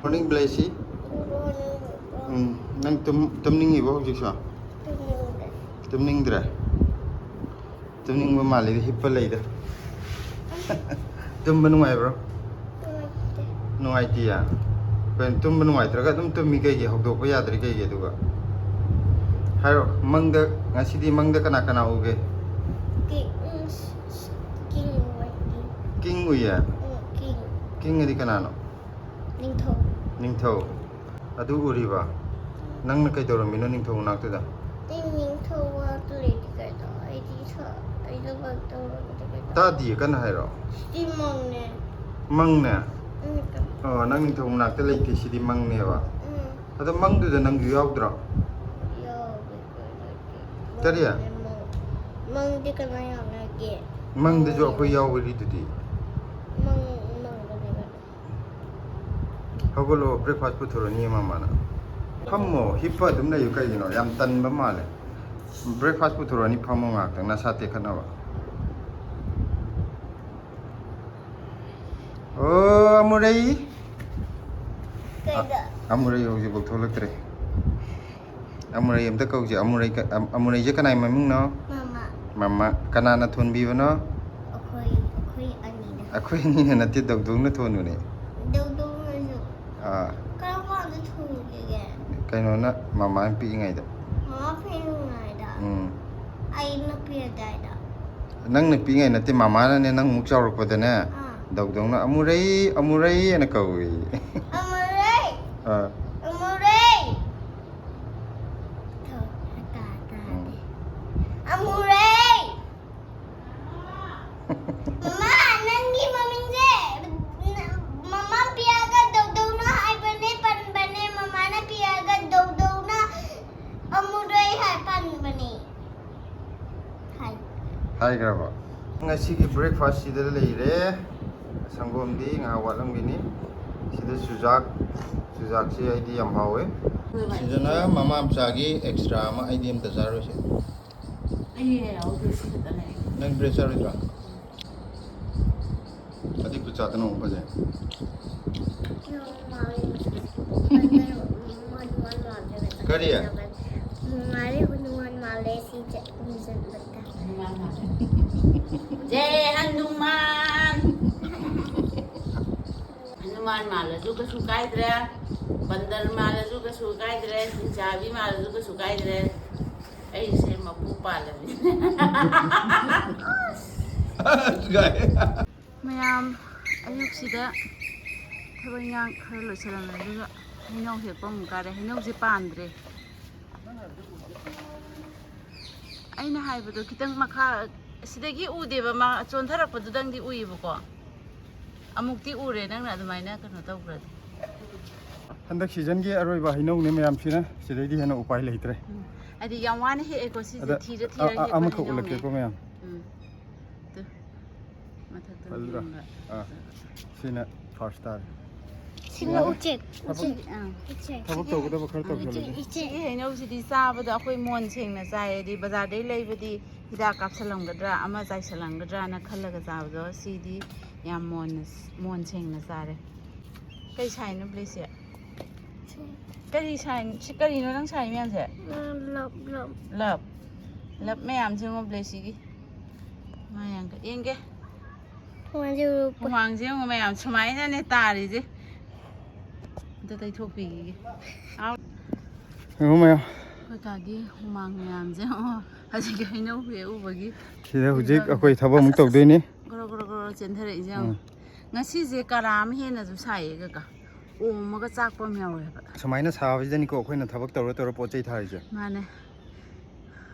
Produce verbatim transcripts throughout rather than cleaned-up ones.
Morning, ꯕ꯭ꯂꯦꯁꯤ꯫ ꯎꯝ, ꯅꯪ ꯇꯨꯝ-, ꯇꯨꯝꯅꯤꯡꯉꯤꯕꯣ ꯍꯧꯖꯤꯛꯁꯨ? ꯇꯨꯝꯅꯤꯡꯗ꯭ꯔꯦ꯫ ꯇꯨꯝꯅꯤꯡꯕ ꯃꯥꯜꯂꯤꯗ, ꯍꯤꯞꯄ ꯂꯩꯗ꯫ ꯇꯨꯝꯕ ꯅꯨꯡꯉꯥꯏꯕ꯭ꯔꯣ? ꯅꯨꯡꯉꯥꯏꯇꯦ꯫ ꯅꯨꯡꯉꯥꯏꯇꯤꯌꯦ? ꯀꯩꯅꯣ, ꯇꯨꯝꯕ ꯅꯨꯡꯉꯥꯏꯇ꯭ꯔꯒ ꯑꯗꯨꯝ ꯇꯨꯝꯃꯤ ꯀꯩꯒꯤ? ꯍꯧꯗꯣꯛꯄ ꯌꯥꯗ꯭ꯔꯤ ꯀꯩꯒꯤ? ꯑꯗꯨꯒ ꯍꯥꯏꯔꯣ, ꯃꯪꯗ, ꯉꯁꯤꯗꯤ ꯃꯪꯗ ꯀꯅꯥ ꯀꯅꯥ ꯎꯒꯦ? ꯀꯤꯡ ꯎꯝ, ꯁ- ꯁ- ꯀꯤꯡ ꯑꯣꯏ, ꯀꯤꯡ꯫ ꯀꯤꯡ ꯎꯏꯌꯦ? ꯎꯝ, ꯀꯤꯡ꯫ ꯀꯤꯡ ꯑꯗꯤ ꯀꯅꯥꯅꯣ? ꯅꯤꯡꯊꯧ꯫ ꯅꯤꯡꯊꯧ꯫ ꯑꯗꯨ ꯎꯔꯤꯕ? ꯅꯪꯅ ꯀꯩꯗꯧꯔꯝꯃꯤꯅꯣ ꯅꯤꯡꯊꯧ ꯃꯅꯥꯛꯇꯨꯗ? ꯑꯩ ꯅꯤꯡꯊꯧ ꯃꯅꯥꯛꯇ ꯂꯩꯇꯦ ꯀꯩꯅꯣ꯫ ꯑꯩꯗꯤ ꯁ- ꯑꯩꯗꯣ ꯀꯩꯅꯣ ꯇꯧꯔꯝꯗꯦ ꯀꯩꯅꯣ꯫ ꯇꯥꯗꯤꯌꯦ, ꯀꯟꯅ ꯍꯥꯏꯔꯣ꯫ ꯁꯤ ꯃꯪꯅꯦ꯫ ꯃꯪꯅꯦ? ꯎꯝ, ꯀꯩꯅꯣ꯫ ꯑꯣ, ꯅꯪ ꯅꯤꯡꯊꯧ ꯃꯅꯥꯛꯇ ꯂꯩꯇꯦ, ꯁꯤꯗꯤ ꯃꯪꯅꯦꯕ꯫ ꯎꯝ꯫ ꯑꯗꯣ ꯃꯪꯗꯨꯗ ꯅꯪꯁꯨ ꯌꯥꯎꯗ꯭ꯔꯣ? ꯌꯥꯎꯋꯦ, ꯀꯩꯅꯣ꯫ ꯀꯔꯤ? ꯃꯪ- ꯃꯪꯗꯤ ꯀꯅꯥ ꯌꯥꯎꯅꯒꯦ? ꯃꯪꯗꯁꯨ ꯑꯩꯈꯣꯏ ꯌꯥꯎꯔꯤꯗꯨꯗꯤ꯫ ꯃꯪ ꯃꯪꯗꯅꯦ ꯀꯩꯅꯣ꯫ ꯍꯧꯒꯠꯂꯣ, breakfast ꯄꯨꯊꯣꯔꯛꯑꯅꯤ ꯃꯃꯥꯅ꯫ ꯐꯝꯃꯣ, ꯍꯤꯞꯄ ꯑꯗꯨꯝ ꯂꯩꯌꯨ ꯀꯩꯒꯤꯅꯣ? ꯌꯥꯝ ꯇꯟꯕ ꯃꯥꯜꯂꯦ꯫ Breakfast ꯄꯨꯊꯣꯔꯛꯑꯅꯤ, ꯐꯝꯃꯣ ꯉꯥꯏꯍꯥꯛꯇꯪ ꯅꯁꯥ ꯇꯦꯛꯈꯠꯅꯕ꯫ ꯑꯣ, ꯑꯃꯨꯔꯩ꯫ ꯀꯩꯗ? ꯑꯃꯨꯔꯩ ꯍꯧꯖꯤꯛꯐꯥꯎ ꯊꯣꯛꯂꯛꯇ꯭ꯔꯦ꯫ ꯑꯃꯨꯔꯩ ꯑꯝꯇ ꯀꯧꯁꯦ꯫ ꯑꯃꯨꯔꯩ ꯀ-, ꯑꯝ-, ꯑꯃꯨꯔꯩꯁꯦ ꯀꯅꯥꯏ ꯃꯃꯤꯡꯅꯣ? ꯃꯃꯥ꯫ ꯃꯃꯥ꯫ ꯀꯅꯥꯅ ꯊꯣꯟꯕꯤꯕꯅꯣ? ꯑꯩꯈꯣꯏ, ꯑꯩꯈꯣꯏ ꯑꯅꯤꯅ꯫ ꯑꯩꯈꯣꯏ ꯑꯅꯤꯅ ꯅꯠꯇꯦ, ꯗꯧꯗꯧꯅ ꯊꯣꯟꯕꯅꯦ꯫ ꯗꯧꯗꯧꯅꯁꯨ꯫ ꯑꯥ꯫ ꯀꯔꯝ ꯀꯥꯟꯗ ꯊꯣꯡꯈꯤꯒꯦ? ꯀꯩꯅꯣꯅ, ꯃꯃꯥ ꯄꯤꯛꯏꯉꯩꯗ꯫ ꯃꯃꯥ ꯄꯤꯛꯏꯉꯩꯗ? ꯎꯝ꯫ ꯑꯩꯅ ꯄꯤꯔꯗꯥꯏꯗ? ꯅꯪꯅ ꯄꯤꯛꯏꯉꯩ ꯅꯠꯇꯦ, ꯃꯃꯥꯅꯅꯦ, ꯅꯪ ꯑꯃꯨꯛ ꯆꯥꯎꯔꯛꯄꯗꯅꯦ, ꯑꯥ꯫ ꯗꯧꯗꯧꯅ "ꯑꯃꯨꯔꯩ, ꯑꯃꯨꯔꯩ" ꯑꯅ ꯀꯧꯏ꯫ ꯑꯃꯨꯔꯩ! ꯑꯥ꯫ ꯑꯃꯨꯔꯩ! ꯊꯣ, ꯇꯥ, ꯇꯥꯗꯦ꯫ ꯎꯝ꯫ ꯑꯃꯨꯔꯩ! ꯃꯃꯥ, ꯅꯪꯒꯤ ꯃꯃꯤꯡꯁꯦ ꯃꯃꯥ ꯄꯤꯌꯥꯒ ꯗꯧꯗꯧꯅ ꯍꯥꯏꯕꯅꯦ, ꯄꯟꯕꯅꯦ꯫ ꯃꯃꯥꯅ ꯄꯤꯌꯥꯒ ꯗꯧꯗꯧꯅ ꯑꯃꯨꯔꯩ ꯍꯥꯏ ꯄꯟꯕꯅꯦ꯫ ꯍꯥꯏ꯫ ꯍꯥꯏꯈ꯭ꯔꯕ? ꯉꯁꯤꯒꯤ breakfast ꯁꯤꯗ ꯂꯩꯔꯦ꯫ ꯁꯪꯒꯣꯝꯗꯤ ꯉꯥꯏꯍꯥꯛ ꯋꯥꯠꯂꯝꯒꯅꯤ꯫ ꯁꯤꯗ ꯆꯨꯖꯥꯛ, ꯆꯨꯖꯥꯛꯁꯤ ꯑꯩꯗꯤ ꯌꯥꯝ ꯍꯥꯎꯋꯦ꯫ ꯁꯤꯗꯅ ꯃꯃꯥ ꯃꯆꯥꯒꯤ extra ꯑꯃ, ꯑꯩꯗꯤ ꯑꯝꯇ ꯆꯥꯔꯣꯏꯁꯦ꯫ ꯑꯩꯅ ꯌꯥꯎꯗꯣꯏ ꯁꯤ ꯈꯛꯇꯅꯦ꯫ ꯅꯪ bread ꯆꯥꯔꯣꯏꯗ꯭ꯔꯣ? ꯑꯗꯨꯏ ꯈꯨꯠꯆꯥꯗꯨꯅ ꯑꯃꯨꯛ ꯐꯖꯩ꯫ ꯀꯔꯤ? ꯅꯨꯡꯉꯥꯏꯔꯦ, ꯅꯨꯡꯉꯥꯏ ꯃꯥꯜꯂꯦ꯫ ꯁꯤ ꯆꯠ-, ꯆꯠꯄꯗ꯫ ꯍꯅꯨꯃꯥꯟ ꯃꯥꯜꯂꯦ꯫ ꯖꯦ ꯍꯅꯨꯃꯥꯟ꯫ ꯍꯅꯨꯃꯥꯟ ꯃꯥꯜꯂꯁꯨ ꯀꯩꯁꯨ ꯀꯥꯏꯗ꯭ꯔꯦ, ꯕꯟꯗꯔ ꯃꯥꯜꯂꯁꯨ ꯀꯩꯁꯨ ꯀꯥꯏꯗ꯭ꯔꯦ, ꯍꯤꯡꯆꯥꯕꯤ ꯃꯥꯜꯂꯁꯨ ꯀꯩꯁꯨ ꯀꯥꯏꯗ꯭ꯔꯦ꯫ ꯑꯩꯁꯦ ꯃꯄꯨ ꯄꯥꯜꯂꯕꯅꯤ꯫ ꯃꯌꯥꯝ ꯑꯌꯨꯛꯁꯤꯗ ꯊꯕꯛ ꯏꯟꯈꯥꯡ ꯈꯔ ꯂꯣꯏꯁꯤꯜꯂꯝꯃꯦ, ꯑꯗꯨꯒ ꯍꯩꯅꯧ ꯍꯦꯛꯄ ꯑꯃꯨꯛ ꯀꯥꯔꯦ꯫ ꯍꯩꯅꯧꯁꯦ ꯄꯥꯟꯗ꯭ꯔꯦ꯫ ꯑꯩꯅ ꯍꯥꯏꯕꯗꯣ ꯈꯤꯇꯪ ꯃꯈꯥ, ꯁꯤꯗꯒꯤ ꯎꯗꯦꯕ, ꯃꯥ ꯆꯣꯟꯊꯔꯛꯄꯗꯨꯗꯪꯗꯤ ꯎꯏꯌꯦꯕꯀꯣ꯫ ꯑꯃꯨꯛꯇꯤ ꯎꯔꯦ ꯅꯪꯅ ꯑꯗꯨꯃꯥꯏꯅ ꯀꯩꯅꯣ ꯇꯧꯈ꯭ꯔꯗꯤ꯫ ꯍꯟꯗꯛ ꯁꯤꯖꯟꯒꯤ ꯑꯔꯣꯏꯕ ꯍꯩꯅꯧꯅꯦ ꯃꯌꯥꯝꯁꯤꯅ, ꯁꯤꯗꯩꯗꯤ ꯍꯦꯟꯅ ꯎꯄꯥꯏ ꯂꯩꯇ꯭ꯔꯦ꯫ ꯎꯝ꯫ ꯍꯥꯏꯗꯤ ꯌꯥꯝ ꯋꯥꯅ ꯍꯦꯛꯑꯦꯀꯣ ꯁꯤꯁꯦ, ꯑꯗ ꯊꯤꯔ ꯑ-, ꯊꯤꯔ ꯑ-, ꯍꯦꯛꯄ ꯑꯃꯈꯛ ꯍꯩꯅꯧꯅꯦ꯫ ꯎꯠꯂꯛꯀꯦꯀꯣ ꯃꯌꯥꯝ꯫ ꯎꯝ꯫ ꯇꯨ, ꯃꯊꯛꯇ ꯐꯖꯗ꯭ꯔꯥ? ꯂꯦꯡꯕ꯫ ꯑꯥ, ꯁꯤꯅ ꯐꯥꯔꯁ ꯇꯥꯔꯦ꯫ ꯁꯤꯅ ꯎꯆꯦꯛ, ꯊꯕꯛ ꯎꯆꯦꯛ, ꯑꯥ꯫ ꯎꯆꯦꯛ꯫ ꯊꯕꯛ ꯇꯧꯒꯗꯕ ꯈꯔ ꯎꯝ꯫ ꯇꯧꯁꯜꯂꯁꯤ꯫ ꯁꯤꯒꯤ ꯍꯩꯅꯧꯁꯤꯗꯤ ꯆꯥꯕꯗ ꯑꯩꯈꯣꯏ ꯃꯣꯟ ꯁꯦꯡꯅ ꯆꯥꯏ, ꯍꯥꯏꯗꯤ ꯕꯖꯥꯔꯗꯩ ꯂꯩꯕꯗꯤ ꯍꯤꯗꯥꯛ ꯀꯥꯞꯁꯜꯂꯝꯒꯗ꯭ꯔꯥ, ꯑꯃ ꯆꯥꯏꯁꯜꯂꯝꯒꯗ꯭ꯔꯥꯅ ꯈꯜꯂꯒ ꯆꯥꯕꯗꯣ, ꯁꯤꯗꯤ ꯌꯥꯝ ꯃꯣꯟꯅ, ꯃꯣꯟ ꯁꯦꯡꯅ ꯆꯥꯔꯦ꯫ ꯀꯩ ꯁꯥꯏꯅꯣ, ꯕ꯭ꯂꯦꯁꯁꯦ? ꯀꯔꯤ ꯁꯥꯏꯟ? ꯁꯤ ꯀꯔꯤꯅꯣ ꯅꯪ ꯁꯥꯏ ꯃꯌꯥꯝꯁꯦ? ꯎꯝ, ꯂꯞ, ꯂꯞ꯫ ꯂꯞ꯫ ꯂꯞ ꯃꯌꯥꯝꯁꯦ ꯌꯦꯡꯉꯣ, ꯕ꯭ꯂꯦꯁꯤꯒꯤ꯫ ꯃꯥ ꯌꯥꯝ ꯀ-, ꯌꯦꯡꯒꯦ꯫ ꯍꯨꯃꯥꯡꯁꯦ ꯎꯔꯨ-, ꯍꯨꯃꯥꯡꯁꯦ ꯌꯦꯡꯉꯣ ꯃꯌꯥꯝ, ꯁꯨꯃꯥꯏꯅꯅꯦ ꯇꯥꯔꯤꯁꯦ꯫ ꯑꯝꯇ ꯇꯩꯊꯣꯛꯄꯤꯈꯤꯒꯦ꯫ ꯑꯥꯎ꯫ ꯌꯦꯡꯉꯣ ꯃꯌꯥꯝ꯫ ꯑꯩꯈꯣꯏ ꯀꯥꯒꯤ ꯍꯨꯃꯥꯡ ꯃꯌꯥꯝꯁꯦ ꯌꯦꯡꯉꯣ꯫ ꯍꯧꯖꯤꯛꯀꯤ ꯍꯩꯅꯧ ꯍꯦꯛ ꯎꯕꯒꯤ ꯁꯤꯗ ꯍꯧꯖꯤꯛ ꯐꯤꯕꯝꯅꯤ꯫ ꯑꯩꯈꯣꯏ ꯊꯕꯛ ꯑꯁ, ꯑꯃꯨꯛ ꯑꯁ, ꯑꯁ꯫ ꯇꯧꯗꯣꯏꯅꯤ꯫ ꯒꯣꯔꯣ, ꯒꯣꯔꯣ, ꯒꯣꯔꯣ ꯆꯦꯟꯊꯔꯛꯏꯁꯦ ꯌꯦꯡꯉꯣ꯫ ꯎꯝ꯫ ꯉꯁꯤꯁꯦ ꯀꯔꯥ ꯑꯃ ꯍꯦꯟꯅꯁꯨ ꯁꯥꯏꯌꯦ ꯀꯀꯥ꯫ ꯑꯣꯝꯃꯒ ꯆꯥꯛꯄ ꯑꯃ ꯌꯥꯎꯋꯦꯕ꯫ ꯁꯨꯃꯥꯏꯅ ꯁꯥꯕꯁꯤꯗꯅꯤꯀꯣ ꯑꯩꯈꯣꯏꯅ ꯊꯕꯛ ꯇꯧꯔ ꯇꯧꯔ ꯄꯣꯠ ꯆꯩ ꯊꯥꯔꯤꯁꯦ꯫ ꯃꯥꯅꯦ꯫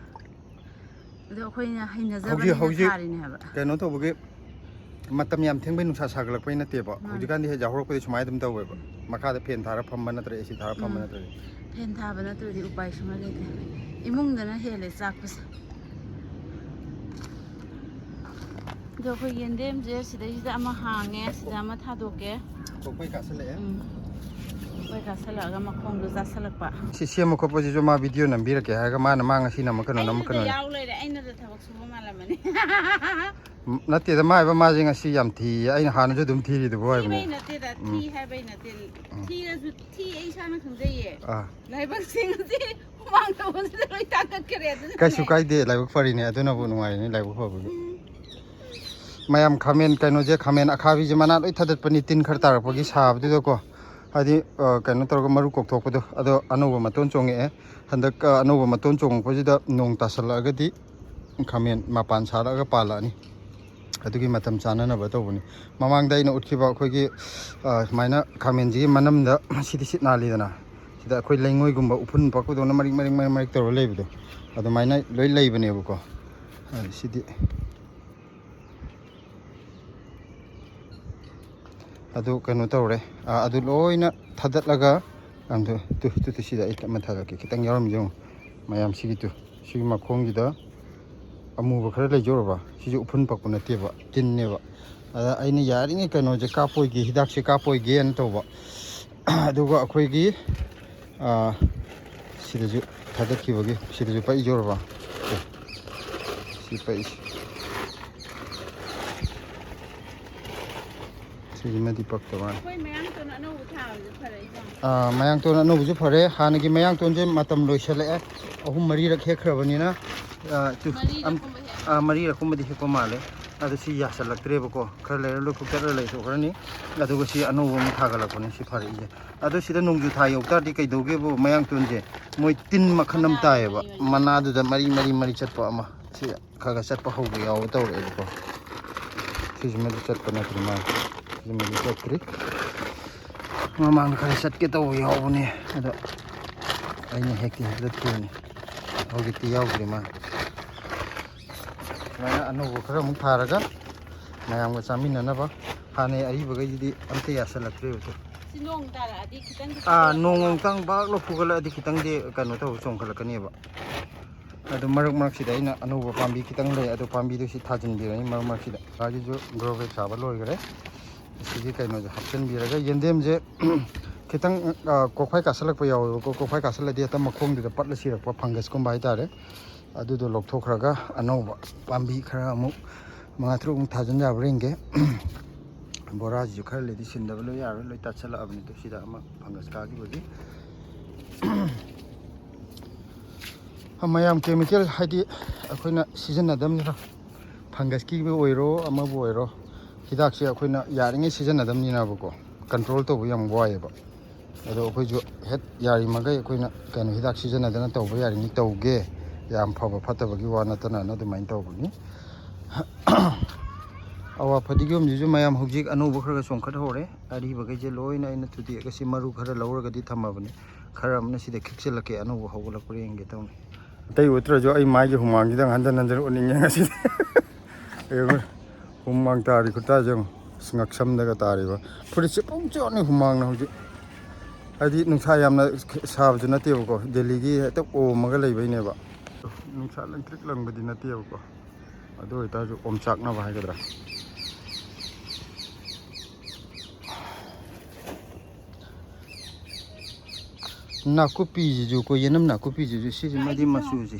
ꯑꯗꯣ ꯑꯩꯈꯣꯏꯅ ꯍꯧꯖꯤꯛ, ꯍꯩꯅꯖꯕꯅꯤꯅ ꯍꯧꯖꯤꯛ ꯊꯥꯔꯤꯅꯦ ꯍꯥꯏꯕ꯫ ꯀꯩꯅꯣ ꯇꯧꯕꯒꯤ ꯃꯇꯝ ꯌꯥꯝ ꯊꯦꯡꯕꯩ ꯅꯨꯡꯁꯥ ꯁꯥꯒꯠꯂꯛꯄꯩ ꯅꯠꯇꯦꯕ꯫ ꯃꯥꯅꯦ꯫ ꯍꯧꯖꯤꯛꯀꯥꯟꯗꯤ ꯍꯦꯛ ꯌꯥꯍꯧꯔꯛꯄꯗꯤ ꯁꯨꯃꯥꯏꯅ ꯑꯗꯨꯝ ꯇꯧꯋꯦꯕ꯫ ꯃꯈꯥꯗ ꯐꯦꯟ ꯊꯥꯔ ꯐꯝꯕ ꯅꯠꯇ꯭ꯔ ꯑꯦ ꯁꯤ ꯊꯥꯔ ꯐꯝꯕ ꯎꯝ꯫ ꯅꯠꯇ꯭ꯔꯗꯤ꯫ ꯐꯦꯟ ꯊꯥꯕ ꯅꯠꯇ꯭ꯔꯗꯤ ꯎꯄꯥꯏ ꯁꯨꯡꯂꯩ ꯂꯩꯇꯦ꯫ ꯏꯃꯨꯡꯗꯅ ꯍꯦꯜꯂꯦ ꯆꯥꯛꯄꯁꯦ꯫ ꯑꯗꯣ ꯑꯩꯈꯣꯏ ꯌꯦꯟꯗꯦꯝꯁꯦ ꯁꯤꯗꯩꯁꯤꯗ ꯑꯃ ꯍꯥꯡꯉꯦ, ꯁꯤꯗ ꯑꯃ ꯊꯥꯗꯣꯛꯀꯦ꯫ ꯀꯣꯛꯄꯩ ꯀꯥꯁꯜꯂꯛꯑꯦ꯫ ꯎꯝ꯫ ꯃꯣꯏ ꯀꯥꯁꯜꯂꯛꯑꯒ ꯃꯈꯣꯡꯗꯣ ꯆꯥꯁꯜꯂꯛꯄ꯫ ꯁꯤ ꯁꯦꯝꯕ ꯈꯣꯠꯄꯁꯤꯁꯨ ꯃꯥ ꯚꯤꯗꯤꯑꯣ ꯅꯝꯕꯤꯔꯛꯀꯦ ꯍꯥꯏꯔꯒ ꯃꯥꯅ ꯃꯥ ꯉꯁꯤ ꯅꯝꯃꯛꯀꯅꯨ ꯑꯩꯅꯗ ꯅꯝꯃꯛꯀꯅꯨ ꯌꯥꯎ ꯂꯩꯔꯦ, ꯑꯩꯅꯗ ꯊꯕꯛ ꯁꯨꯕ ꯃꯥꯜꯂꯝꯃꯅꯤ꯫ ꯅꯠꯇꯦꯗ, ꯃꯥ ꯍꯥꯏꯕ ꯃꯥꯁꯦ ꯉꯁꯤ ꯌꯥꯝ ꯊꯤꯌꯦ, ꯑꯩꯅ ꯍꯥꯟꯅꯁꯨ ꯑꯗꯨꯝ ꯊꯤꯔꯤꯗꯨꯕꯨ ꯍꯥꯏꯕꯅꯦ꯫ ꯊꯤꯕꯩ ꯅꯠꯇꯦꯗ, ꯎꯝ꯫ ꯊꯤ ꯍꯥꯏꯕꯩ ꯅꯠꯇꯦ꯫ ꯎꯝ꯫ ꯊꯤꯔꯁꯨ ꯊꯤ, ꯑꯩ ꯏꯁꯥꯅ ꯈꯪꯖꯩꯌꯦ꯫ ꯑꯥ꯫ ꯂꯥꯏꯕꯛꯁꯤꯡꯁꯤ ꯍꯨꯃꯥꯡ ꯇꯧꯕꯁꯤꯗ ꯂꯣꯏ ꯇꯥꯡꯈꯠꯈ꯭ꯔꯦ, ꯑꯗꯨꯅꯅꯦ꯫ ꯀꯩꯁꯨ ꯀꯥꯏꯗꯦ, ꯂꯥꯏꯕꯛ ꯐꯔꯤꯅꯦ, ꯑꯗꯨꯅꯕꯨ ꯅꯨꯡꯉꯥꯏꯔꯤꯅꯦ ꯂꯥꯏꯕꯛ ꯐꯕꯒꯤ꯫ ꯎꯝ꯫ ꯃꯌꯥꯝ ꯈꯥꯃꯦꯟ ꯀꯩꯅꯣꯁꯦ, ꯈꯥꯃꯦꯟ ꯑꯈꯥꯕꯤꯁꯦ ꯃꯅꯥ ꯂꯣꯏ ꯊꯥꯗꯠꯄꯅꯤ, ꯇꯤꯟ ꯈꯔ ꯇꯥꯔꯛꯄꯒꯤ ꯁꯥꯕꯗꯨꯗꯀꯣ꯫ ꯍꯥꯏꯗꯤ ꯑ, ꯀꯩꯅꯣ ꯇꯧꯔꯒ ꯃꯔꯨ ꯀꯣꯛꯊꯣꯛꯄꯗꯣ, ꯑꯗꯣ ꯑꯅꯧꯕ ꯃꯇꯣꯟ ꯆꯣꯡꯉꯛꯑꯦ꯫ ꯍꯟꯗꯛ ꯑ, ꯑꯅꯧꯕ ꯃꯇꯣꯟ ꯆꯣꯡꯉꯛꯄꯁꯤꯗ ꯅꯣꯡ ꯇꯥꯁꯜꯂꯛꯑꯒꯗꯤ ꯈꯥꯃꯦꯟ ꯃꯄꯥꯟ ꯁꯥꯔꯛꯑꯒ ꯄꯥꯜꯂꯛꯑꯅꯤ꯫ ꯑꯗꯨꯒꯤ ꯃꯇꯝ ꯆꯥꯅꯅꯕ ꯇꯧꯕꯅꯤ꯫ ꯃꯃꯥꯡꯗ ꯑꯩꯅ ꯎꯠꯈꯤꯕ ꯑꯩꯈꯣꯏꯒꯤ ꯑ, ꯁꯨꯃꯥꯏꯅ ꯈꯥꯃꯦꯟꯁꯤꯒꯤ ꯃꯅꯝꯗ ꯁꯤꯗꯤ ꯁꯤꯠ ꯅꯥꯜꯂꯤꯗꯅ, ꯁꯤꯗ ꯑꯩꯈꯣꯏ ꯂꯩꯉꯣꯏꯒꯨꯝꯕ ꯎꯐꯨꯟ ꯄꯛꯄꯗꯧꯅ ꯃꯔꯤꯛ ꯃꯔꯤꯛ ꯃꯔꯤꯛ ꯃꯔꯤꯛ ꯇꯧꯔ ꯂꯩꯕꯗꯣ, ꯑꯗꯨꯃꯥꯏꯅ ꯂꯣꯏ ꯂꯩꯕꯅꯦꯕꯀꯣ꯫ ꯑ, ꯁꯤꯗꯤ ꯑꯗꯨ ꯀꯩꯅꯣ ꯇꯧꯔꯦ꯫ ꯑ, ꯑꯗꯨ ꯂꯣꯏꯅ ꯊꯥꯗꯠꯂꯒ, ꯑꯗꯨ ꯇꯨ, ꯇꯨ, ꯇꯨ, ꯁꯤꯗ ꯑꯩ ꯑꯃ ꯊꯥꯗꯠꯀꯦ, ꯈꯤꯇꯪ ꯌꯥꯎꯔꯝꯁꯦ ꯌꯦꯡꯉꯨ꯫ ꯃꯌꯥꯝ ꯁꯤꯒꯤ ꯇꯨ, ꯁꯤꯒꯤ ꯃꯈꯣꯡꯁꯤꯗ ꯑꯃꯨꯕ ꯈꯔ ꯂꯩꯖꯧꯔꯕ? ꯁꯤꯁꯨ ꯎꯐꯨꯟ ꯄꯛꯄ ꯅꯠꯇꯦꯕ, ꯇꯤꯟꯅꯦꯕ꯫ ꯑꯗ ꯑꯩꯅ ꯌꯥꯔꯤꯉꯩ ꯀꯩꯅꯣꯁꯦ ꯀꯥꯞꯄꯣꯏꯒꯦ, ꯍꯤꯗꯥꯛꯁꯦ ꯀꯥꯞꯄꯣꯏꯒꯦꯅ ꯇꯧꯕ꯫ ꯑꯗꯨꯒ ꯑꯩꯈꯣꯏꯒꯤ, ꯑ, ꯁꯤꯗꯁꯨ ꯊꯥꯗꯠꯈꯤꯕꯒꯤ ꯁꯤꯗꯁꯨ ꯄꯛꯏꯖꯧꯔꯕ? ꯁꯤ ꯄꯛꯏꯁꯦ꯫ ꯁꯤꯁꯤꯃꯗꯤ ꯄꯛꯇꯕ ꯃꯥꯜꯂꯦ꯫ ꯑꯩꯈꯣꯏ ꯃꯌꯥꯡꯇꯣꯟ ꯑꯅꯧꯕ ꯊꯥꯕꯁꯦ ꯐꯔꯛꯏꯖꯥꯠꯅꯤ꯫ ꯑꯥ, ꯃꯌꯥꯡꯇꯣꯟ ꯑꯅꯧꯕꯁꯨ ꯐꯔꯦ꯫ ꯍꯥꯟꯅꯒꯤ ꯃꯌꯥꯡꯇꯣꯟꯁꯦ ꯃꯇꯝ ꯂꯣꯏꯁꯜꯂꯛꯑꯦ꯫ ꯑꯍꯨꯝ ꯃꯔꯤꯔꯛ ꯍꯦꯛꯈ꯭ꯔꯕꯅꯤꯅ, ꯑꯥ, ꯇꯨ, ꯑꯝ-, ꯃꯔꯤꯔꯛꯀꯨꯝꯕ ꯍꯦꯛ꯫ ꯑꯥ, ꯃꯔꯤꯔꯛꯀꯨꯝꯕꯗꯤ ꯍꯦꯛꯄ ꯃꯥꯜꯂꯦ꯫ ꯑꯗꯣ ꯁꯤ ꯌꯥꯁꯜꯂꯛꯇ꯭ꯔꯦꯕꯀꯣ꯫ ꯈꯔ ꯂꯩꯔ ꯂꯣꯏ ꯐꯨꯛꯇꯠꯂ ꯂꯩꯊꯣꯛꯈ꯭ꯔꯅꯤ꯫ ꯑꯗꯨꯒ ꯁꯤ ꯑꯅꯧꯕ ꯑꯃꯨꯛ ꯊꯥꯒꯠꯂꯛꯄꯅꯦ ꯁꯤ ꯐꯔꯛꯏꯁꯦ꯫ ꯑꯗꯣ ꯁꯤꯗ ꯅꯣꯡꯖꯨ ꯊꯥ ꯌꯧ ꯇꯥꯔꯗꯤ ꯀꯩꯗꯧꯒꯦꯕꯨ, ꯃꯌꯥꯡꯇꯣꯟꯁꯦ ꯃꯣꯏ ꯇꯤꯟ ꯃꯈꯜ ꯑꯃ ꯇꯥꯏꯌꯦꯕ꯫ ꯃꯅꯥꯗꯨꯗ ꯃꯔꯤ ꯃꯔꯤ ꯃꯔꯤ ꯆꯠꯄ ꯑꯃ꯫ ꯁꯤ ꯈꯔ ꯈꯔ ꯆꯠꯄ ꯍꯧꯕ ꯌꯥꯎꯕ ꯇꯧꯔꯛꯑꯦꯕꯀꯣ꯫ ꯁꯤꯁꯤꯃꯗꯤ ꯆꯠꯄ ꯅꯠꯇ꯭ꯔꯤ ꯃꯥꯜꯂꯦ꯫ ꯁꯤꯁꯤꯃꯗꯤ ꯆꯠꯇ꯭ꯔꯤ꯫ ꯃꯃꯥꯡꯗ ꯈꯔ ꯆꯠꯀꯦ ꯇꯧꯕ ꯌꯥꯎꯕꯅꯦ, ꯑꯗꯣ ꯑꯩꯅ ꯍꯦꯛꯇꯤ ꯍꯦꯛꯇꯠꯈꯤꯕꯅꯤ꯫ ꯍꯧꯖꯤꯛꯇꯤ ꯌꯥꯎꯗ꯭ꯔꯤ ꯃꯥꯜꯂꯦ꯫ ꯁꯨꯃꯥꯏꯅ ꯑꯅꯧꯕ ꯈꯔ ꯑꯃꯨꯛ ꯊꯥꯔꯒ ꯃꯌꯥꯝꯒ ꯆꯥꯃꯤꯟꯅꯅꯕ꯫ ꯍꯥꯟꯅꯩ ꯑꯔꯤꯕꯈꯩꯁꯤꯗꯤ ꯑꯝꯇ ꯌꯥꯁꯜꯂꯛꯇ꯭ꯔꯦꯕ꯫ ꯁꯤ ꯅꯣꯡ ꯇꯥꯔꯛꯑꯗꯤ ꯈꯤꯇꯪꯗꯤ ꯑꯥ, ꯆꯣꯡꯈꯠꯂꯛꯄ ꯅꯣꯡ ꯃꯥꯜꯂꯦ꯫ ꯑꯃꯨꯛꯇꯪ ꯕꯥꯛ ꯂꯧ ꯐꯨꯒꯠꯂꯛꯑꯗꯤ ꯈꯤꯇꯪꯗꯤ ꯀꯩꯅꯣ ꯇꯧꯕ ꯆꯣꯡꯈꯠꯂꯛꯀꯅꯦꯕ꯫ ꯑꯗꯨ ꯃꯔꯛ ꯃꯔꯛꯁꯤꯗ ꯑꯩꯅ ꯑꯅꯧꯕ ꯄꯥꯝꯕꯤ ꯈꯤꯇꯪ ꯂꯩ, ꯑꯗꯨ ꯄꯥꯝꯕꯤꯗꯨ ꯁꯤ ꯊꯥꯖꯤꯟꯕꯤꯔꯅꯤ ꯃꯔꯛ ꯃꯔꯛꯁꯤꯗ꯫ ꯁꯤꯁꯨ grow bag ꯁꯥꯕ ꯂꯣꯏꯈꯔꯦ꯫ ꯑꯁꯤꯒꯤ ꯀꯩꯅꯣꯁꯦ ꯍꯥꯞꯆꯤꯟꯕꯤꯔꯒ ꯌꯦꯟꯗꯦꯝꯁꯦ ꯈꯤꯇꯪ ꯀꯣꯛꯐꯥꯏ ꯀꯥꯁꯜꯂꯛꯄ ꯌꯥꯎꯋꯦꯕꯀꯣ꯫ ꯀꯣꯛꯐꯥꯏ ꯀꯥꯁꯜꯂꯗꯤ ꯍꯦꯛꯇ ꯃꯈꯣꯡꯗꯨꯗ ꯄꯠꯂ ꯁꯤꯔꯛꯄ, ꯐꯪꯒꯁꯀꯨꯝꯕ ꯍꯥꯏꯇꯥꯔꯦ꯫ ꯑꯗꯨꯗꯣ ꯂꯧꯊꯣꯛꯈ꯭ꯔꯒ ꯑꯅꯧꯕ ꯄꯥꯝꯕꯤ ꯈꯔ ꯑꯃꯨꯛ ꯃꯉꯥ ꯇꯔꯨꯛꯃꯨꯛ ꯊꯥꯖꯤꯟ ꯌꯥꯕ꯭ꯔꯥ ꯌꯦꯡꯒꯦ꯫ ꯕꯣꯔꯥꯁꯤꯁꯨ ꯈꯔ ꯂꯩꯗꯤ ꯁꯤꯟꯗꯕ ꯂꯣꯏ ꯌꯥꯔꯣꯏ, ꯂꯣꯏ ꯇꯥꯠꯁꯜꯂꯛꯑꯕꯅꯤ꯫ ꯑꯗꯨ ꯁꯤꯗ ꯑꯃ ꯐꯪꯒꯁ ꯀꯥꯈꯤꯕꯒꯤ ꯃꯌꯥꯝ ꯀꯦꯃꯤꯀꯦꯜ ꯍꯥꯏꯗꯤ ꯑꯩꯈꯣꯏꯅ ꯁꯤꯖꯤꯟꯅꯗꯕꯅꯤꯅ, ꯐꯪꯒꯁꯀꯤꯕꯨ ꯑꯣꯏꯔꯣ ꯑꯃꯕꯨ ꯑꯣꯏꯔꯣ, ꯍꯤꯗꯥꯛꯁꯦ ꯑꯩꯈꯣꯏꯅ ꯌꯥꯔꯤꯉꯩ ꯁꯤꯖꯤꯟꯅꯗꯕꯅꯤꯅꯕꯀꯣ, ꯀꯟꯇ꯭ꯔꯣꯜ ꯇꯧꯕ ꯌꯥꯝ ꯋꯥꯏꯑꯦꯕ꯫ ꯑꯗꯣ ꯑꯩꯈꯣꯏꯁꯨ ꯍꯦꯛ ꯌꯥꯔꯤꯃꯈꯩ ꯑꯩꯈꯣꯏꯅ ꯀꯩꯅꯣ ꯍꯤꯗꯥꯛ ꯁꯤꯖꯤꯟꯅꯗꯅ ꯇꯧꯕ ꯌꯥꯔꯤꯉꯩ ꯇꯧꯒꯦ꯫ ꯌꯥꯝ ꯐꯕ ꯐꯠꯇꯕꯒꯤ ꯋꯥ ꯅꯠꯇꯅꯅ ꯑꯗꯨꯃꯥꯏꯅ ꯇꯧꯕꯅꯤ꯫ ꯑꯋꯥ ꯐꯗꯤꯒꯣꯝꯁꯤꯁꯨ ꯃꯌꯥꯝ ꯍꯧꯖꯤꯛ ꯑꯅꯧꯕ ꯈꯔ ꯈꯔ ꯆꯣꯡꯈꯠꯍꯧꯔꯦ꯫ ꯑꯔꯤꯕꯈꯩꯁꯦ ꯂꯣꯏꯅ ꯑꯩꯅ ꯊꯨꯗꯦꯛꯑꯒ ꯁꯤ ꯃꯔꯨ ꯈꯔ ꯂꯧꯔꯒꯗꯤ ꯊꯝꯃꯕꯅꯤ꯫ ꯈꯔ ꯑꯃꯅ ꯁꯤꯗ ꯈꯤꯛꯆꯤꯜꯂꯛꯀꯦ, ꯑꯅꯧꯕ ꯍꯧꯒꯠꯂꯛꯄ꯭ꯔꯥ ꯌꯦꯡꯒꯦ ꯇꯧꯅꯤ꯫ ꯑꯇꯩ ꯎꯠꯇ꯭ꯔꯁꯨ ꯑꯩ ꯃꯥꯏꯒꯤ ꯍꯨꯃꯥꯡꯁꯤꯗꯪ ꯍꯟꯖꯟ ꯍꯟꯖꯟ ꯎꯠꯅꯤꯡꯉꯦ ꯉꯁꯤꯗꯤ꯫ ꯌꯦꯡꯉꯨ, ꯍꯨꯃꯥꯡ ꯇꯥꯔꯤ ꯈꯨꯇꯥꯁꯦ ꯌꯦꯡꯉꯨ꯫ ꯑꯁ, ꯉꯛꯁꯝꯗꯒ ꯇꯥꯔꯤꯕ꯫ ꯐꯨꯔꯤꯠꯁꯦ ꯄꯨꯡꯆꯣꯠꯅꯤ ꯍꯨꯃꯥꯡꯅ ꯍꯧꯖꯤꯛ꯫ ꯍꯥꯏꯗꯤ ꯅꯨꯡꯁꯥ ꯌꯥꯝꯅ ꯁꯥꯕꯁꯨ ꯅꯠꯇꯦꯕꯀꯣ, ꯗꯦꯜꯂꯤꯒꯤ ꯍꯦꯛꯇ ꯑꯣꯝꯃꯒ ꯂꯩꯕꯩꯅꯦꯕ꯫ ꯅꯨꯡꯁꯥ ꯂꯪꯇ꯭ꯔꯤꯛ ꯂꯪꯕꯗꯤ ꯅꯠꯇꯦꯕꯀꯣ, ꯑꯗꯨ ꯑꯣꯏꯇꯥꯔꯁꯨ ꯑꯣꯝꯆꯥꯛꯅꯕ ꯍꯥꯏꯒꯗ꯭ꯔꯥ꯫ ꯅꯥꯀꯨꯞꯄꯤꯁꯤꯁꯨ ꯀꯣ, ꯌꯦꯅꯝ ꯅꯥꯀꯨꯞꯄꯤꯁꯤꯁꯨ ꯁꯤꯁꯤꯃꯗꯤ ꯃꯆꯨꯁꯦ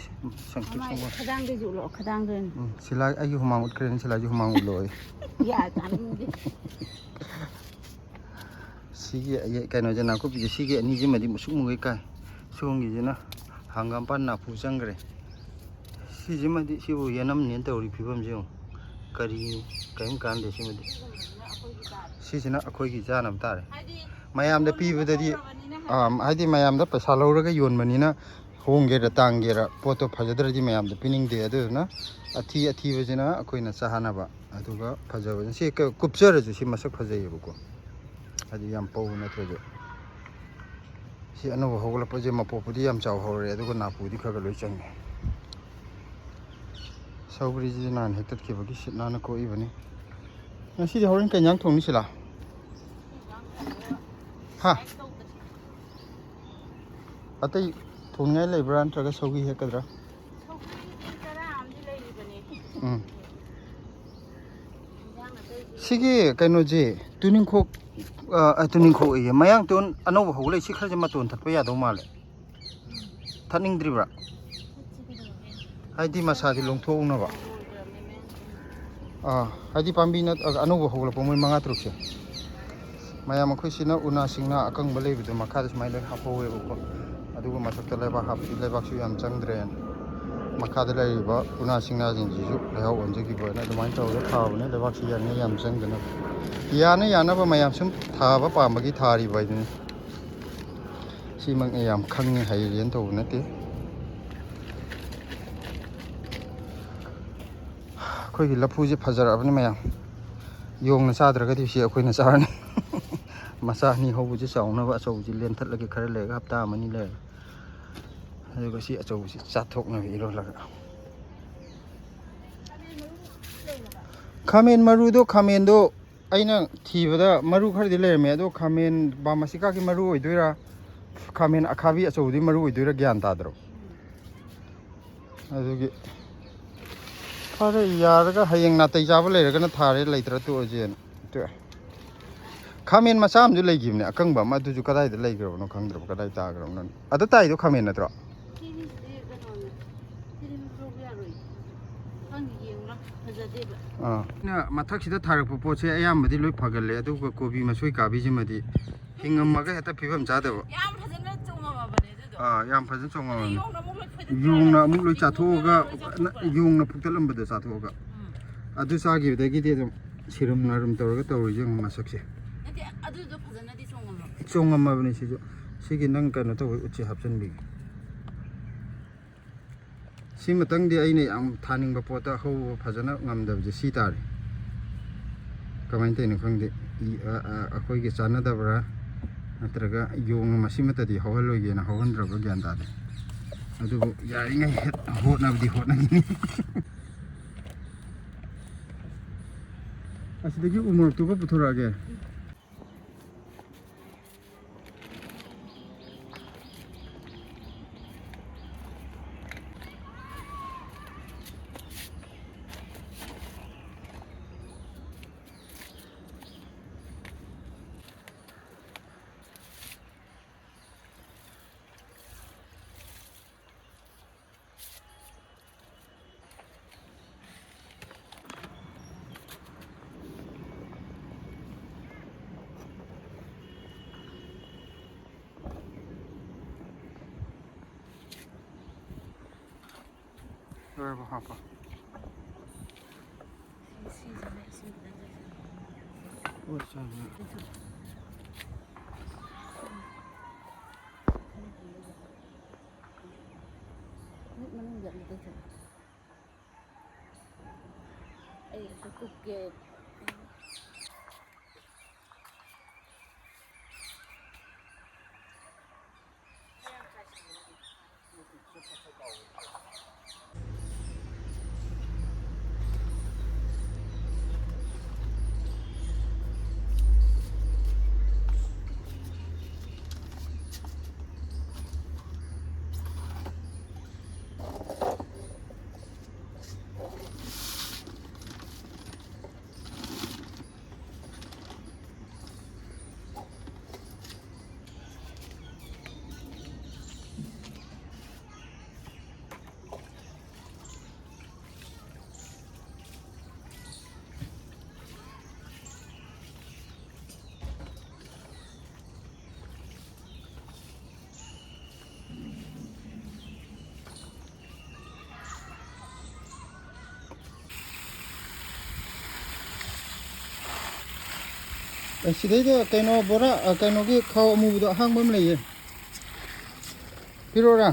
ꯁꯪꯇ꯭ꯔꯤꯛ ꯁꯪꯕ꯫ ꯈꯗꯥꯡꯗꯩꯁꯨ ꯎꯠꯂꯛꯑꯣ, ꯈꯗꯥꯡꯗ ꯑꯣꯏꯅ꯫ ꯎꯝ, ꯁꯤꯂꯥ ꯑꯩꯒꯤ ꯍꯨꯃꯥꯡ ꯎꯠꯈ꯭ꯔꯦꯅꯦ, ꯁꯤꯂꯥꯒꯤ ꯍꯨꯃꯥꯡ ꯎꯠꯂꯣ ꯑꯩ꯫ ꯌꯥ, ꯇꯥꯅꯤꯡꯗꯦ꯫ ꯁꯤꯒꯤ ꯑꯩ ꯀꯩꯅꯣꯁꯦ, ꯅꯥꯀꯨꯞꯄꯤꯁꯦ, ꯁꯤꯒꯤ ꯑꯅꯤꯁꯤꯃꯗꯤ ꯃꯨꯁꯨꯛ ꯃꯨꯒꯩ ꯀꯥꯏ꯫ ꯁꯣꯝꯒꯤꯁꯤꯅ ꯍꯪꯒꯥꯝꯄꯥꯟ ꯅꯥꯄꯨ ꯆꯪꯈ꯭ꯔꯦ꯫ ꯁꯤꯁꯤꯃꯗꯤ, ꯁꯤꯕꯨ ꯌꯦꯅꯝꯅꯦꯅ ꯇꯧꯔꯤ ꯐꯤꯕꯝꯁꯦ ꯌꯦꯡꯉꯨ꯫ ꯀꯔꯤ, ꯀꯔꯤꯝ ꯀꯥꯟꯗꯦ ꯁꯤꯃꯗꯤ꯫ ꯁꯤꯁꯤꯅ ꯑꯩꯈꯣꯏꯒꯤ ꯆꯥꯅꯕ ꯇꯥꯔꯦ꯫ ꯃꯌꯥꯝꯗ ꯄꯤꯕꯗꯗꯤ, ꯑꯥ, ꯍꯥꯏꯗꯤ ꯃꯌꯥꯝꯗ ꯄꯩꯁꯥ ꯂꯧꯔꯒ ꯌꯣꯟꯕꯅꯤꯅ ꯍꯣꯡꯒꯦꯔꯥ ꯇꯥꯡꯒꯦꯔꯥ ꯄꯣꯠꯇꯣ ꯐꯖꯗ꯭ꯔꯗꯤ ꯃꯌꯥꯝꯗ ꯄꯤꯅꯤꯡꯗꯦ꯫ ꯑꯗꯨꯗꯨꯅ ꯑꯊꯤ ꯑꯊꯤꯕꯁꯤꯅ ꯑꯩꯈꯣꯏꯅ ꯆꯥꯅꯕ꯫ ꯑꯗꯨꯒ ꯐꯖꯕꯁꯤꯅ ꯁꯤ ꯀ-, ꯀꯨꯞꯆꯔꯁꯨ ꯁꯤ ꯃꯁꯛ ꯐꯖꯩꯌꯦꯕꯀꯣ꯫ ꯍꯥꯏꯗꯤ ꯌꯥꯝ ꯄꯧꯕ ꯅꯠꯇ꯭ꯔꯁꯨ꯫ ꯁꯤ ꯑꯅꯧꯕ ꯍꯧꯒꯠꯂꯛꯄꯁꯦ ꯃꯄꯣꯞꯄꯨꯗꯤ ꯌꯥꯝ ꯆꯥꯎ ꯍꯧꯔꯦ, ꯑꯗꯨꯒ ꯅꯥꯄꯨꯗꯤ ꯈꯔ ꯈꯔ ꯂꯣꯏ ꯆꯪꯉꯦ꯫ ꯁꯧꯒ꯭ꯔꯤꯁꯤꯗꯤ ꯅꯍꯥꯟ ꯍꯦꯛꯇꯠꯈꯤꯕꯒꯤ ꯁꯤꯠ ꯅꯥꯟꯅ ꯀꯣꯛꯏꯕꯅꯤ꯫ ꯉꯁꯤꯗꯤ ꯍꯣꯔꯦꯟ ꯀꯩ ꯏꯟꯖꯥꯡ ꯊꯣꯡꯅꯤ ꯁꯤꯂꯥ? ꯍꯥ? ꯑꯇꯩ ꯊꯣꯡꯅꯤꯡꯉꯥꯏ ꯂꯩꯕ꯭ꯔꯥ, ꯅꯠꯇ꯭ꯔꯒ ꯁꯧꯒ꯭ꯔꯤ ꯍꯦꯛꯀꯗ꯭ꯔꯥ? ꯁꯧꯒ꯭ꯔꯤꯗꯤ ꯆꯔꯥ ꯑꯃꯗꯤ ꯂꯩꯔꯤꯕꯅꯦ꯫ ꯎꯝ꯫ ꯏꯟꯖꯥꯡ ꯑꯇꯩꯗꯤ ꯁꯤꯒꯤ ꯀꯩꯅꯣꯁꯦ, ꯇꯨꯅꯤꯡꯈꯣꯛ ꯑ, ꯑꯗꯨ ꯅꯤꯡꯈꯣꯛꯏꯌꯦ꯫ ꯃꯌꯥꯡꯇꯣꯟ ꯑꯅꯧꯕ ꯍꯧꯒꯠꯂꯛꯏ꯫ ꯁꯤ ꯈꯔꯁꯦ ꯃꯇꯣꯟ ꯊꯠꯄ ꯌꯥꯗꯧ ꯃꯥꯜꯂꯦ꯫ ꯊꯠꯅꯤꯡꯗ꯭ꯔꯤꯕ꯭ꯔꯥ? ꯍꯥꯏꯗꯤ ꯃꯁꯥꯗꯤ ꯂꯣꯡꯊꯣꯛꯎꯅꯕ꯫ ꯑꯥ, ꯍꯥꯏꯗꯤ ꯄꯥꯝꯕꯤ ꯅꯠ-, ꯑ, ꯑꯅꯧꯕ ꯍꯧꯒꯠꯂꯛꯄ ꯃꯣꯏ ꯃꯉꯥ ꯇꯔꯨꯛꯁꯦ꯫ ꯃꯌꯥꯝ ꯑꯩꯈꯣꯏ ꯁꯤꯅ ꯎꯅꯥ ꯁꯤꯡꯅꯥ ꯑꯀꯪꯕ ꯂꯩꯕꯗꯣ ꯃꯈꯥꯗ ꯁꯨꯃꯥꯏꯅ ꯂꯣꯏ ꯍꯥꯞꯍꯧꯋꯦꯕꯀꯣ꯫ ꯑꯗꯨꯒ ꯃꯊꯛꯇ ꯂꯩꯕꯥꯛ ꯍꯥꯞꯄꯗꯤ ꯂꯩꯕꯥꯛꯁꯨ ꯌꯥꯝ ꯆꯪꯗ꯭ꯔꯦꯅ꯫ ꯃꯈꯥꯗ ꯂꯩꯔꯤꯕ ꯎꯅꯥ ꯁꯤꯡꯅꯥꯁꯤꯡꯁꯤꯁꯨ ꯂꯩꯍꯥꯎ ꯑꯣꯟꯖꯈꯤꯕ ꯑꯣꯏꯅ ꯑꯗꯨꯃꯥꯏꯅ ꯇꯧꯔꯒ ꯊꯥꯕꯅꯦ꯫ ꯂꯩꯕꯥꯛꯁꯤ ꯌꯥꯅ ꯌꯥꯝ ꯆꯪꯗꯅꯕ꯫ ꯌꯥꯅ ꯌꯥꯅꯕ ꯃꯌꯥꯝ ꯁꯨꯝ ꯊꯥꯕ ꯄꯥꯝꯕꯒꯤ ꯊꯥꯔꯤꯕ ꯍꯥꯏꯗꯨꯅꯤ꯫ ꯁꯤꯃꯛꯅ ꯌꯥꯝ ꯈꯪꯉꯤ ꯍꯩꯔꯦꯅ ꯇꯧꯕ ꯅꯠꯇꯦ꯫ ꯑꯩꯈꯣꯏꯒꯤ ꯂꯐꯨꯁꯦ ꯐꯖꯔꯛꯑꯕꯅꯤ ꯃꯌꯥꯝ꯫ ꯌꯣꯡꯅ ꯆꯥꯗ꯭ꯔꯒꯗꯤ ꯁꯤ ꯑꯩꯈꯣꯏꯅ ꯆꯥꯔꯅꯤ꯫ ꯃꯆꯥ ꯑꯅꯤ ꯍꯧꯕꯁꯦ ꯆꯥꯎꯅꯕ ꯑꯆꯧꯕꯁꯦ ꯂꯦꯟꯊꯠꯂꯒꯦ, ꯈꯔ ꯂꯩꯔꯒ ꯍꯞꯇꯥ ꯑꯃꯅꯤ ꯂꯩꯔꯒ꯫ ꯑꯗꯨꯒ ꯁꯤ ꯑꯆꯧꯕꯁꯤ ꯆꯥꯊꯣꯛꯅꯕ ꯏꯔꯣꯜꯂꯒ꯫ ꯈꯥꯃꯦꯟ ꯃꯔꯨꯗꯣ, ꯈꯥꯃꯦꯟꯗꯣ ꯑꯩꯅ ꯊꯤꯕꯗ ꯃꯔꯨ ꯈꯔꯗꯤ ꯂꯩꯔꯝꯃꯦ, ꯑꯗꯣ ꯈꯥꯃꯦꯟ ꯕꯥꯃꯥꯁꯤꯀꯥꯒꯤ ꯃꯔꯨ ꯑꯣꯏꯗꯣꯏꯔꯥ, ꯈꯥꯃꯦꯟ ꯑꯈꯥꯕꯤ ꯑꯆꯧꯕꯗꯨꯒꯤ ꯃꯔꯨ ꯑꯣꯏꯗꯣꯏꯔꯥ ꯒ꯭ꯌꯥꯟ ꯇꯥꯗ꯭ꯔꯕ꯫ ꯑꯗꯨꯒꯤ ꯐꯔꯦ, ꯌꯥꯔꯒ ꯍꯌꯦꯡ ꯅꯥꯇꯩ ꯆꯥꯕ ꯂꯩꯔꯒꯅ ꯊꯥꯔꯦ, ꯂꯩꯇ꯭ꯔ ꯇꯣꯛꯑꯁꯦꯅ ꯇꯣꯛꯑꯦ꯫ ꯈꯥꯃꯦꯟ ꯃꯆꯥ ꯑꯃꯁꯨ ꯂꯩꯈꯤꯕꯅꯦ ꯑꯀꯪꯕ ꯑꯃ, ꯑꯗꯨꯁꯨ ꯀꯗꯥꯏꯗ ꯂꯩꯈ꯭ꯔꯕꯅꯣ ꯈꯪꯗ꯭ꯔꯕ, ꯀꯗꯥꯏ ꯇꯥꯈ꯭ꯔꯕꯅꯣ? ꯑꯗ ꯇꯥꯏꯗꯣ ꯈꯥꯃꯦꯟ ꯅꯠꯇ꯭ꯔꯣ? ꯁꯤꯒꯤꯁꯤꯗꯤ ꯀꯩꯅꯣꯅꯦ꯫ ꯁꯤꯗꯤ ꯂꯧꯕ ꯌꯥꯔꯣꯏ꯫ ꯈꯪꯗꯦ, ꯌꯦꯡꯉꯨꯔꯣ꯫ ꯐꯖꯗꯦꯕ꯫ ꯑꯥ꯫ ꯑꯩꯅ ꯃꯊꯛꯁꯤꯗ ꯊꯥꯔꯛꯄ ꯄꯣꯠꯁꯦ ꯑꯌꯥꯝꯕꯗꯤ ꯂꯣꯏ ꯐꯒꯜꯂꯦ, ꯑꯗꯨꯒ ꯀꯣꯕꯤ ꯃꯁꯣꯏ ꯀꯥꯕꯤꯁꯤꯃꯗꯤ ꯍꯤꯡꯉꯝꯃꯒ ꯍꯦꯛꯇ ꯐꯤꯕꯝ ꯆꯥꯗꯕ꯫ ꯌꯥꯝ ꯐꯖꯅ ꯆꯣꯡꯉꯝꯃꯕꯅꯦ ꯑꯗꯨꯗꯣ꯫ ꯑꯥ, ꯌꯥꯝ ꯐꯖꯅ ꯆꯣꯡꯉꯝꯃꯕꯅꯦ꯫ ꯌꯣꯡꯅ ꯑꯃꯨꯛ ꯂꯣꯏ ꯐꯣꯏꯗꯠꯄ ꯌꯣꯡꯅ ꯌꯥꯔꯣꯏ꯫ ꯑꯃꯨꯛ ꯂꯣꯏ ꯌꯣꯡꯅ ꯆꯥꯊꯣꯛꯑꯒ, ꯂꯣꯏ ꯆꯥꯊꯣꯛꯑꯒ꯫ ꯌꯣꯡꯅ ꯐꯨꯛꯇꯠꯂꯝꯕꯗꯣ ꯆꯥꯊꯣꯛꯑꯒ꯫ ꯎꯝ꯫ ꯑꯗꯨ ꯆꯥꯈꯤꯕꯗꯒꯤꯗꯤ ꯑꯗꯨꯝ ꯁꯤꯔꯨꯝ ꯅꯥꯔꯨꯝ ꯇꯧꯔꯒ ꯇꯧꯔꯤ, ꯌꯦꯡꯉꯣ ꯃꯁꯛꯁꯦ꯫ ꯅꯠꯇꯦ, ꯑꯗꯨꯗꯣ ꯐꯖꯅꯗꯤ ꯆꯣꯡꯉꯝꯃꯕꯅꯦ꯫ ꯆꯣꯡꯉꯝꯃꯕꯅꯦ ꯁꯤꯁꯨ꯫ ꯁꯤꯒꯤ ꯅꯪ ꯀꯩꯅꯣ ꯇꯧꯕꯩ ꯎꯠꯁꯦ ꯍꯥꯞꯆꯤꯟꯕꯤꯒꯦ꯫ ꯁꯤꯃꯇꯪꯗꯤ ꯑꯩꯅ ꯌꯥꯝ ꯊꯥꯅꯤꯡꯕ ꯄꯣꯠꯇ ꯍꯧꯕ ꯐꯖꯅ ꯉꯝꯗꯕꯁꯦ ꯁꯤ ꯇꯥꯔꯦ꯫ ꯀꯃꯥꯏꯅ ꯇꯧꯔꯤꯅꯣ ꯈꯪꯗꯦ꯫ ꯏ-, ꯑ-, ꯑ-, ꯑꯩꯈꯣꯏꯒꯤ ꯆꯥꯟꯅꯗꯕ꯭ꯔꯥ ꯅꯠꯇ꯭ꯔꯒ ꯌꯣꯡꯅ ꯃꯁꯤꯃꯇꯗꯤ ꯍꯧꯍꯜꯂꯣꯏꯒꯦꯅ ꯍꯧꯍꯟꯗ꯭ꯔꯕ ꯒ꯭ꯌꯥꯟ ꯇꯥꯗꯦ꯫ ꯑꯗꯨꯕꯨ ꯌꯥꯔꯤꯉꯩ ꯍꯦꯛ ꯍꯣꯠꯅꯕꯗꯤ ꯍꯣꯠꯅꯈꯤꯅꯤ꯫ ꯑꯁꯤꯗꯒꯤ ꯎ ꯃꯣꯔꯣꯛꯇꯨꯒ ꯄꯨꯊꯣꯔꯛꯑꯒꯦ꯫ ꯂꯣꯏꯔꯕ ꯍꯥꯞꯄ? ꯄꯣꯠ ꯆꯥꯕ꯫ ꯃꯅꯨꯡꯗ ꯑꯃꯨꯛ ꯇꯩꯊꯣꯛ꯫ ꯑꯩ ꯑꯗꯨ ꯀꯨꯞꯀꯦ꯫ ꯑꯦ, ꯁꯤꯗꯩꯗ ꯀꯩꯅꯣ ꯕꯣꯔꯥ, ꯑ, ꯀꯩꯅꯣꯒꯤ ꯈꯥꯎ ꯑꯃꯨꯕꯗꯣ ꯑꯍꯥꯡꯕ ꯑꯃ ꯂꯩꯌꯦ, ꯄꯤꯔꯛꯑꯣꯔꯥ?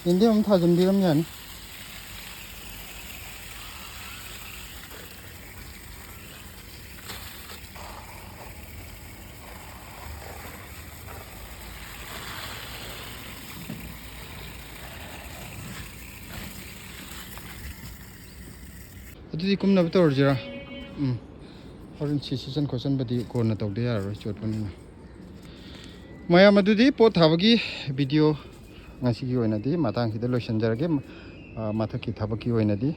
ꯌꯦꯟꯗꯦꯝ ꯑꯃ ꯊꯥꯖꯤꯟꯕꯤꯔꯝ ꯌꯥꯅꯤ꯫ ꯑꯗꯨꯗꯤ ꯀꯨꯝꯅꯕ ꯇꯧꯔꯁꯤꯔꯥ? ꯎꯝ꯫ ꯍꯣꯔꯦꯟ ꯁꯤ ꯁꯤꯠꯆꯟ ꯈꯣꯠꯆꯟꯕꯗꯤ ꯀꯣꯟꯅ ꯇꯧꯗ ꯌꯥꯔꯔꯣꯏ, ꯆꯣꯠꯄꯅꯤꯅ꯫ ꯃꯌꯥꯝ, ꯑꯗꯨꯗꯤ ꯄꯣꯠ ꯊꯥꯕꯒꯤ ꯚꯤꯗꯤꯑꯣ ꯉꯁꯤꯒꯤ ꯑꯣꯏꯅꯗꯤ ꯃꯇꯥꯡꯁꯤꯗ ꯂꯣꯏꯁꯤꯟꯖꯔꯒꯦ꯫ ꯑ, ꯃꯊꯛꯀꯤ ꯊꯕꯛꯀꯤ ꯑꯣꯏꯅꯗꯤ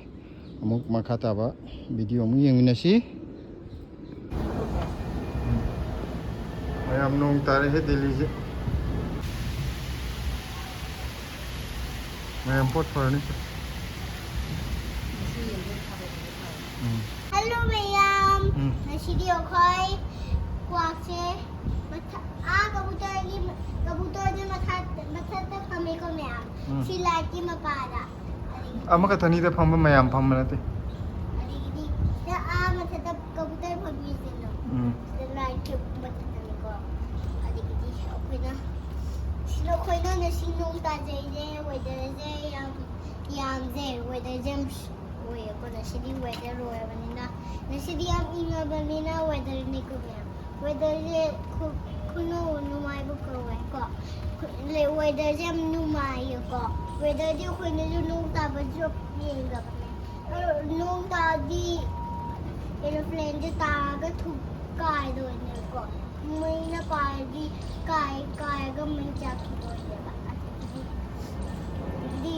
ꯑꯃꯨꯛ ꯃꯈꯥ ꯇꯥꯕ ꯚꯤꯗꯤꯑꯣ ꯑꯃꯨꯛ ꯌꯦꯡꯃꯤꯟꯅꯁꯤ꯫ ꯃꯌꯥꯝ, ꯅꯣꯡ ꯇꯥꯔꯛꯑꯦ ꯗꯦꯜꯂꯤꯁꯦ꯫ ꯃꯌꯥꯝ, ꯄꯣꯠ ꯐꯔꯅꯤ ꯁꯦ꯫ ꯎꯝ꯫ Hello ꯃꯌꯥꯝ꯫ ꯎꯝ꯫ ꯉꯁꯤꯗꯤ ꯑꯩꯈꯣꯏ ꯀ꯭ꯋꯥꯛꯁꯦ ꯃꯊꯛ, ꯑꯥ ꯀꯕꯨꯇꯔꯒꯤ, ꯀꯕꯨꯇꯔꯒꯤ ꯃꯊꯛ, ꯃꯊꯛꯇ ꯐꯝꯃꯦꯀꯣ ꯃꯌꯥꯝ꯫ ꯎꯝ꯫ ꯁꯤ ꯂꯥꯏꯠꯀꯤ ꯃꯄꯥꯗ꯫ ꯑꯗꯒꯤ ꯑꯃꯈꯛꯇꯅꯤꯗ ꯐꯝꯕ, ꯃꯌꯥꯝ ꯐꯝꯕ ꯅꯠꯇꯦ꯫ ꯑꯗꯒꯤꯗꯤ ꯁꯤꯗ ꯑꯥ ꯃꯊꯛꯇ ꯀꯕꯨꯇꯔ ꯐꯝꯃꯤꯁꯤꯅꯣ꯫ ꯎꯝ꯫ ꯁꯤꯗ ꯂꯥꯏ ꯊꯦꯛꯄ ꯃꯊꯛꯇꯅꯤꯀꯣ꯫ ꯑꯗꯒꯤꯗꯤ ꯑꯩꯈꯣꯏꯅ ꯁꯤꯗ ꯑꯩꯈꯣꯏꯅ ꯉꯁꯤ ꯅꯣꯡ ꯇꯥꯖꯩꯁꯦ, ꯋꯦꯗꯔꯁꯦ ꯌꯥꯝ ꯌꯥꯝꯁꯦ, ꯋꯦꯗꯔꯁꯦ ꯌꯥꯝ ꯑꯣꯏꯌꯦꯀꯣ꯫ ꯉꯁꯤꯗꯤ ꯋꯦꯗꯔ ꯑꯣꯏꯔꯕꯅꯤꯅ ꯉꯁꯤꯗꯤ ꯌꯥꯝ ꯏꯪꯉꯕꯅꯤꯅ ꯋꯦꯗꯔꯅꯤꯀꯣ ꯃꯌꯥꯝ꯫ ꯋꯦꯗꯔꯁꯦ ꯈꯨ- ꯈꯨꯅꯨ ꯅꯨꯡꯉꯥꯏꯕ ꯀꯧꯋꯦꯀꯣ꯫ ꯈꯨ- ꯂꯩ- ꯋꯦꯗꯔꯁꯦ ꯌꯥꯝ ꯅꯨꯡꯉꯥꯏꯌꯦꯀꯣ꯫ ꯋꯦꯗꯔꯗꯤ ꯑꯩꯈꯣꯏꯅꯁꯨ ꯅꯣꯡ ꯇꯥꯕꯁꯨ ꯌꯦꯡꯗꯕꯅꯦ꯫ ꯑꯗꯣ ꯅꯣꯡ ꯇꯥꯔꯗꯤ ꯑꯦꯔꯣꯄ꯭ꯂꯦꯟꯁꯦ ꯇꯥꯔꯒ ꯊꯨ ꯀꯥꯏꯗꯣꯏꯅꯦꯀꯣ꯫ ꯃꯩꯅ ꯄꯥꯏꯔꯗꯤ ꯀꯥꯏ ꯀꯥꯏꯔꯒ ꯃꯩ ꯆꯥꯛꯈꯤꯗꯣꯏꯅꯦꯕ꯫ ꯑꯗꯨꯗꯤ ꯑꯗꯨꯗꯤ